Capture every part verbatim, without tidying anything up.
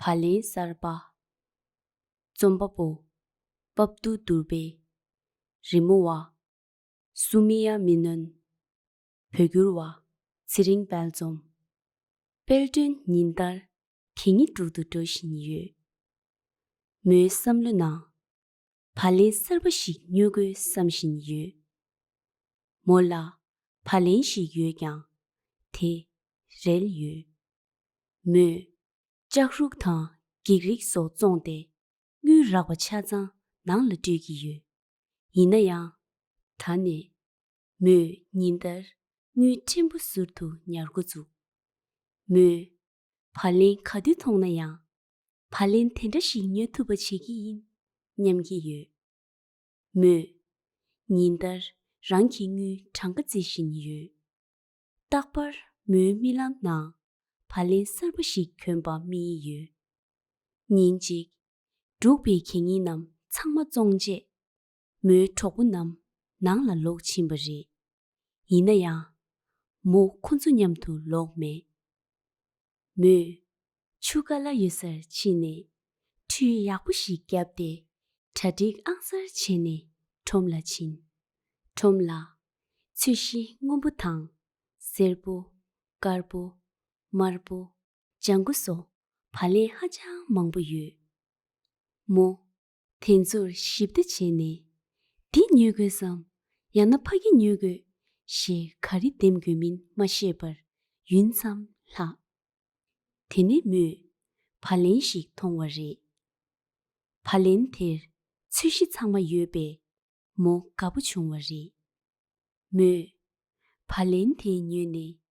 བ་ལན་གསར་པ། རྩོམ་པ་པོ། པབ་ཏུ་དུར་བེ། རི་མོ་བ། སུ་མི་ཡ་མེ་ནོན། བོད་བསྒྱུར་བ། ཚེ་རིང་དཔལ་འཛོམས། དཔལ་སྒྲོན་ཉིན་ལྟར་གད་སྙིགས་དྲུག་ཏུ་འགྲོ་བཞིན་ཡོད། མོའི་བསམ་བློ་ནང་། བ་ལན་གསར་པ་ཞིག་ཉོ་དགོས་བསམ་བཞིན་ཡོད། མོ་ལ་བ་ལན་ཞིག་ཡོད་ཀྱང་། དེ་རལ་ཡོད། མོས་ལྕགས་རུག་དང་འགྱིག་རིགས་སོགས་བཙོངས་ཏེ། དངུལ་རག་པ་ཆ་ཚང་ནང་ལ་སྤྲོད་ཀྱི་ཡོད། ཡིན་ན་ཡང་། ད་ནས་མོས་ཉིན་ལྟར་དངུལ་ཕྲན་བུ་ཟུར་དུ་ཉར་འགོ་བཙུགས། མོས་བ་ལན་ག་དུས་མཐོང་ན་ཡང་། བ་ལན་དེ་འདྲ་ཞིག་ཉོ་ཐུབ་པ་བྱེད་ཀྱི་ཡིན་སྙམ་གྱི་ཡོད། མོས་ཉིན་ལྟར་རང་གི་དངུལ་གྲངས་ཀ་རྩིས་བཞིན་ཡོད། རྟག་པར་མོའི་རྨི་ལམ་ནང་བ་ལན་གསར་པ་ཞིག་གྱོན་པ་རྨིས་ཡོད། ཉིན་གཅིག་འབྲུག་པའི་གད་སྙིགས་རྣམས་ཚང་མ་བཙོངས་རྗེས། མོའི་གྲོགས་པོ་རྣམས་ནང་ལ་ལོག་ཕྱིན་པ་རེད། ཡིན་ན་ཡང་། མོ་ཁོ་ཚོ་མཉམ་དུ་ལོག་མེད། མོས་ཆུ་ཀ་ལ་ཡོད་སར་ཕྱིན་ནས། ཁྲུས་ཡག་པོ་ཞིག་བརྒྱབ་སྟེ། གྲ་སྒྲིག་ཨང་གསར་བྱས་ནས་ཁྲོམ་ལ་ཕྱིན། ཁྲོམ་ལ་ཚོས་གཞི་སྔོན་པོ་དང་། སེར་པོ། དཀར་པོ། དམར་པོ། ལྗང་གུ་སོགས་བ་ལན་ཧ་ཅང་མང་པོ་ཡོད། མོ་དེ་ཚོར་ཞིབ་ལྟ་བྱས་ནས། འདི་ཉོ་དགོས་སམ། ཡང་ན་ཕ་གི་ཉོ་དགོས། ཞེས་ག་རེ་འདེམས་དགོས་མིན་མ་ཤེས་པར་ཡུན་ཙམ་ལྷག་དེ་ནས་མོས་བ་ལན་ཞིག་མཐོང་བ་རེད། བ་ལན་དེར་ཚོས་གཞི་ཚང་མ་ཡོད་པས། མོ་དགའ་པོ་བྱུང་བ་རེད། མོས་བ་ལན་དེ་ཉོས་ནས་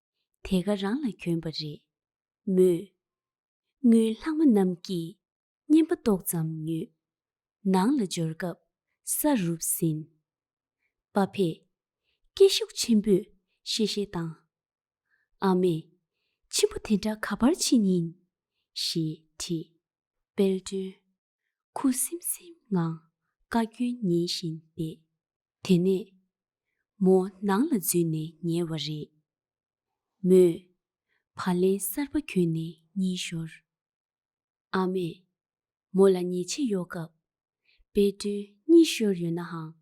དེ་ག་རང་ལ་གྱོན་པ་རེད། མོས་དངུལ་ལྷག་མ་རྣམས་ཀྱིས་སྙན་པ་ཏོག་ཙམ་ཉོས། ནང་ལ་འབྱོར་སྐབས་ས་རུབ་ཟིན། པ་ཕས་སྐད་ཤུགས་ཆེན་པོས་གཤེ་གཤེ་བཏང་། ཨ་མས། ཕྱིན་པོ་དེ་འདྲ་ག་པར་ཕྱིན་ཡིན། ཞེས་དྲིས། དཔལ་སྒྲོན་ཁུ་སིམ་སིམ་ངང་བཀའ་བཀྱོན་ཉན་བཞིན་བསྡད། དེ་ནས་མོ་ནང་ལ་འཛུལ་ནས་ཉལ་བ་རེད། མོས་བ་ལན་གསར་པ་གྱོན་ནས་གཉིད་ཤོར། ཨ་མས་མོ་ལ་ཉལ་ཆས་གཡོག་སྐབས། དཔལ་སྒྲོན་གཉིད་ཤོར་ཡོད་ནའང་།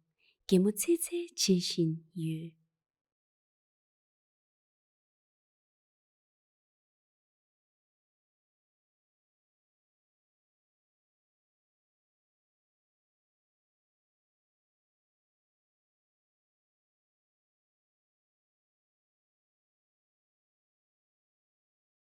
གད་མོ་ཚེར་ཚེར་བྱེད་བཞིན་ཡོད།